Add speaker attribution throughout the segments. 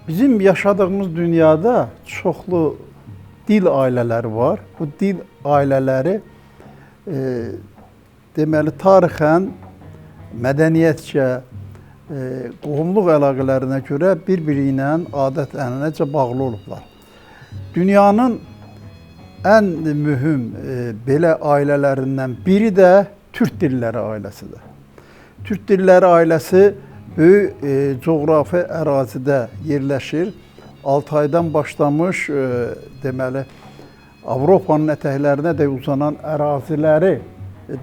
Speaker 1: Bizim yaşadığımız dünyada çoxlu dil ailələri var. Bu dil ailələri deməli tarixən, mədəniyyətcə, qohumluq əlaqələrinə görə bir-biri ilə adət-ənənəcə bağlı olublar. Dünyanın ən mühüm belə ailələrindən biri də Türk dilləri ailəsidir. Türk dilləri ailəsi böyük coğrafi ərazidə yerləşir. Altaydan başlamış, deməli, Avropanın ətəklərinə də uzanan əraziləri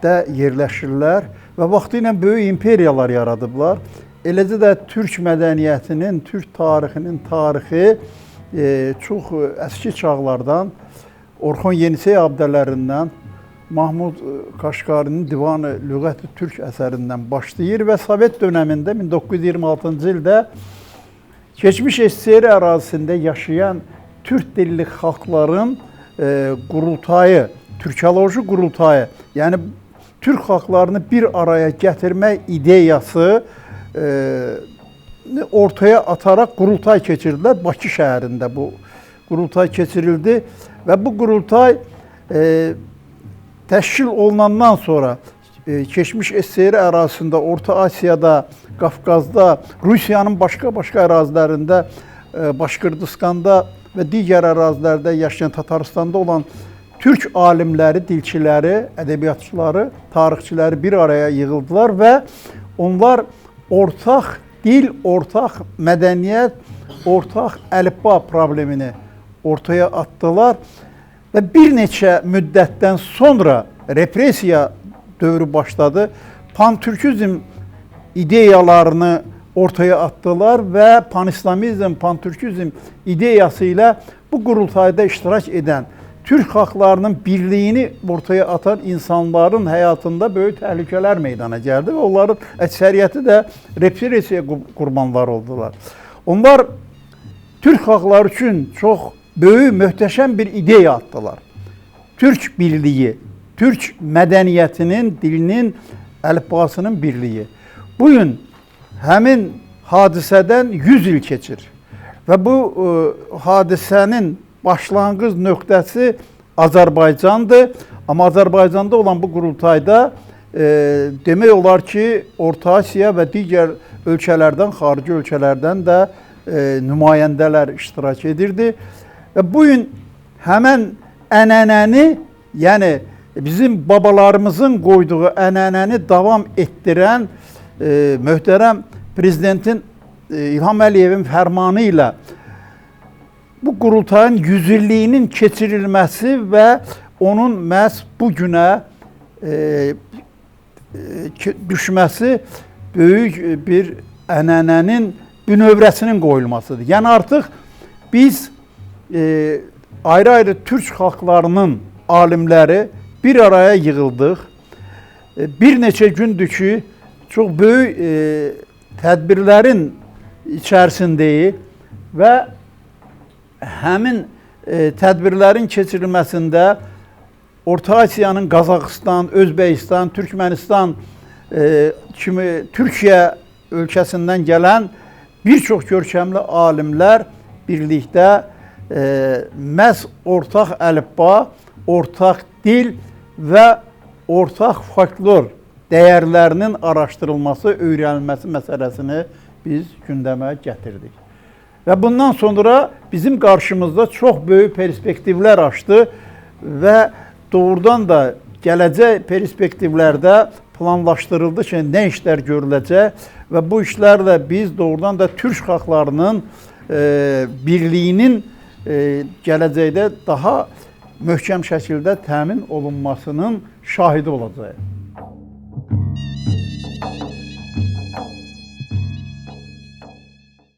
Speaker 1: də yerləşirlər və vaxtı ilə böyük imperiyalar yaradıblar. Eləcə də türk mədəniyyətinin, türk tarixinin tarixi çox əski çağlardan, Orxon Yenisey abidələrindən, Mahmud Kaşqarinin Divan-ı Lüğət-i Türk əsərindən başlayır və Sovet dönəmində 1926-cı ildə keçmiş SSR ərazisində yaşayan türk dilli xalqların qurultayı, Türkoloji qurultayı, yəni türk xalqlarını bir araya gətirmək ideyası ortaya ataraq qurultay keçirdilər. Bakı şəhərində bu qurultay keçirildi və bu qurultay təşkil olunandan sonra keçmiş SSR ərazisində, Orta Asiyada, Qafqazda, Rusiyanın başqa-başqa ərazilərində, Başqırdistanda və digər ərazilərdə yaşayan Tataristanda olan türk alimləri, dilçiləri, ədəbiyyatçıları, tarixçiləri bir araya yığıldılar və onlar ortaq dil, ortaq mədəniyyət, ortaq əlifba problemini ortaya atdılar. Və bir neçə müddətdən sonra repressiya dövrü başladı. Pantürkizm ideyalarını ortaya atdılar və panislamizm, pantürkizm ideyası ilə bu qurultayda iştirak edən türk xalqlarının birliyini ortaya atan insanların həyatında böyük təhlükələr meydana gəldi və onların əksəriyyəti də repressiya qurbanları oldular. Onlar türk xalqları üçün çox böyük, möhtəşəm bir ideya atdılar. Türk birliyi, türk mədəniyyətinin, dilinin, əlifbasının birliyi. Bugün həmin hadisədən 100 il keçir və bu hadisənin başlanğıc nöqtəsi Azərbaycandır. Amma Azərbaycanda olan bu qurultayda demək olar ki, Orta Asiya və digər ölkələrdən, xarici ölkələrdən də nümayəndələr iştirak edirdi. Və bugün həmən ənənəni, yəni bizim babalarımızın qoyduğu ənənəni davam etdirən möhtərəm Prezidentin İlham Əliyevin fərmanı ilə bu qurultayın 100 illiyinin keçirilməsi və onun məhz bu günə düşməsi böyük bir ənənənin bünövrəsinin qoyulmasıdır. Yəni artıq biz ayrı-ayrı türk xalqlarının alimləri bir araya yığıldıq. Bir neçə gündür ki, çox böyük tədbirlərin içərisindəyik və həmin tədbirlərin keçirilməsində Orta Asiyanın Qazaxıstan, Özbəkistan, Türkmənistan kimi Türkiyə ölkəsindən gələn bir çox görkəmli alimlər birlikdə məhz ortaq əlifba, ortaq dil və ortaq folklor dəyərlərinin araşdırılması, öyrənilməsi məsələsini biz gündəmə gətirdik. Və bundan sonra bizim qarşımızda çox böyük perspektivlər açdı və doğrudan da gələcək perspektivlərdə planlaşdırıldı ki, nə işlər görüləcək və bu işlərlə biz doğrudan da türk xalqlarının birliyinin gələcəkdə daha möhkəm şəkildə təmin olunmasının şahidi olacağıq.